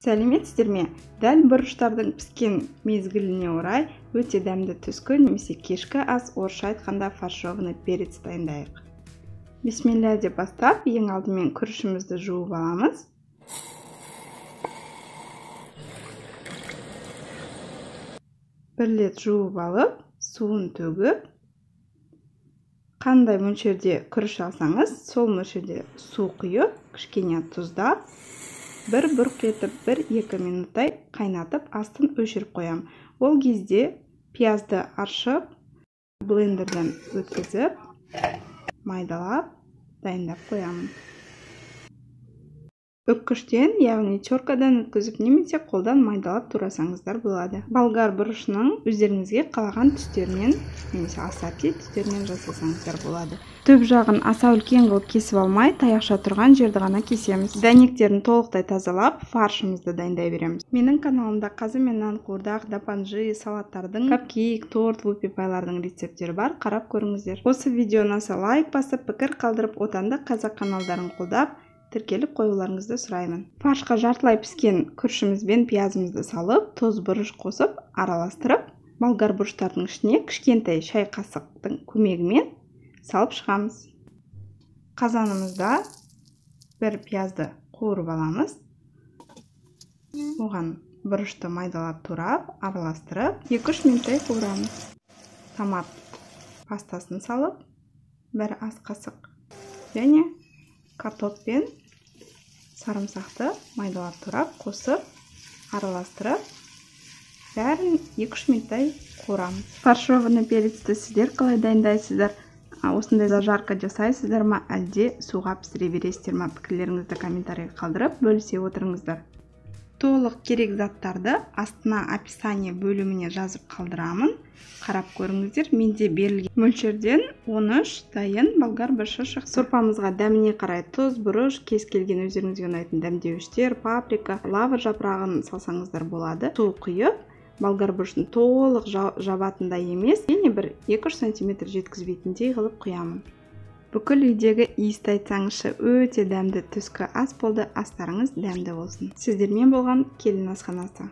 Сәлеметсіздер ме? Дәл бұрыштардың піскен мезгіліне орай өте дәмді түскі немесе кешкі ас, орысша айтқанда фаршированный перец дайындайық. Бисмилля деп бастап, ең алдымен күрішімізді жуып аламыз. Бір рет жуып алып, суын төгіп, қандай мөлшерде күріш алсаңыз, сол мөлшерде су құйып, кішкене тұздап, бір бұрқ етіп, 1-2 минуттай қайнатып, астын өшіріп қоям. Ол кезде пиязды аршып, блендерден өткізіп, майдалап, дайындап қоямын. Үккіштен, яғни теркадан өткізіп, немесе қолдан майдалап турасаңыздар болады. Болгар бұрышының өздеріңізге қалаған түстерінен, немесе ассорти түстерінен жасасаңыздар болады. Түп жағын аса үлкен қылып кесіп алмай, таяқша тұрған жерді ғана кесеміз. Дәнектерін толықтай тазалап, фаршымызды дайындай береміз. Менің каналымда қазы мен нан, қуырдақ, дапанжи, салаттардың, капкейк, торт, вупи-пайлардың рецепттері бар, қарап көріңіздер. Осы видео ұнаса лайк басып, пікір қалдырып, отандық қазақ каналдарын қолдап, тіркеліп қоюларыңызды сұраймын. Фаршқа жартылай піскен күрішіміз бен пиязымызды салып, тұз, бұрыш қосып, араластырып, болгар бұрыштардың ішіне кішкентай шай қасықтың көмегімен салып шығамыз. Қазанымызда бір пиязды қуырып аламыз. Оған бұрышты майдалап турап, араластырып, 2-3 минуттай қуырамыз. Томат пастасын салып, бір ас қасық және картоп пен сарымсақты майдалап турап қосып, араластырып, бәрін 2-3 минуттай қуырамыз. Фаршированный перецті сіздер қалай дайындайсыздар? Осындай зажарка жасайсыздар ма, әлде суға пісіре бересіздер ма? Пікірлеріңізді комментарийге қалдырып, бөлісе отырыңыздар. Толық керек заттарды астына описание бөліміне жазып қалдырамын. Қарап көріңіздер, менде берілген мөлшерден 13 дайын болгар бұрышы шықты. Сорпамызға дәміне қарай тұз, бұрыш, кез келген өздеріңізге ұнайтын дәмдеуіштер, паприка, лавр жапырағын салсаңыздар болады. Су құйып, болгар бұрышын толық жабатындай емес, және бір 2-3 сантиметр жеткізбейтіндей қылып құямын. Бүкіл үйдегі иісті айтсаңызшы, өте дәмді түскі ас болды. Астарыңыз дәмді болсын. Сіздермен болған Келін асханасы.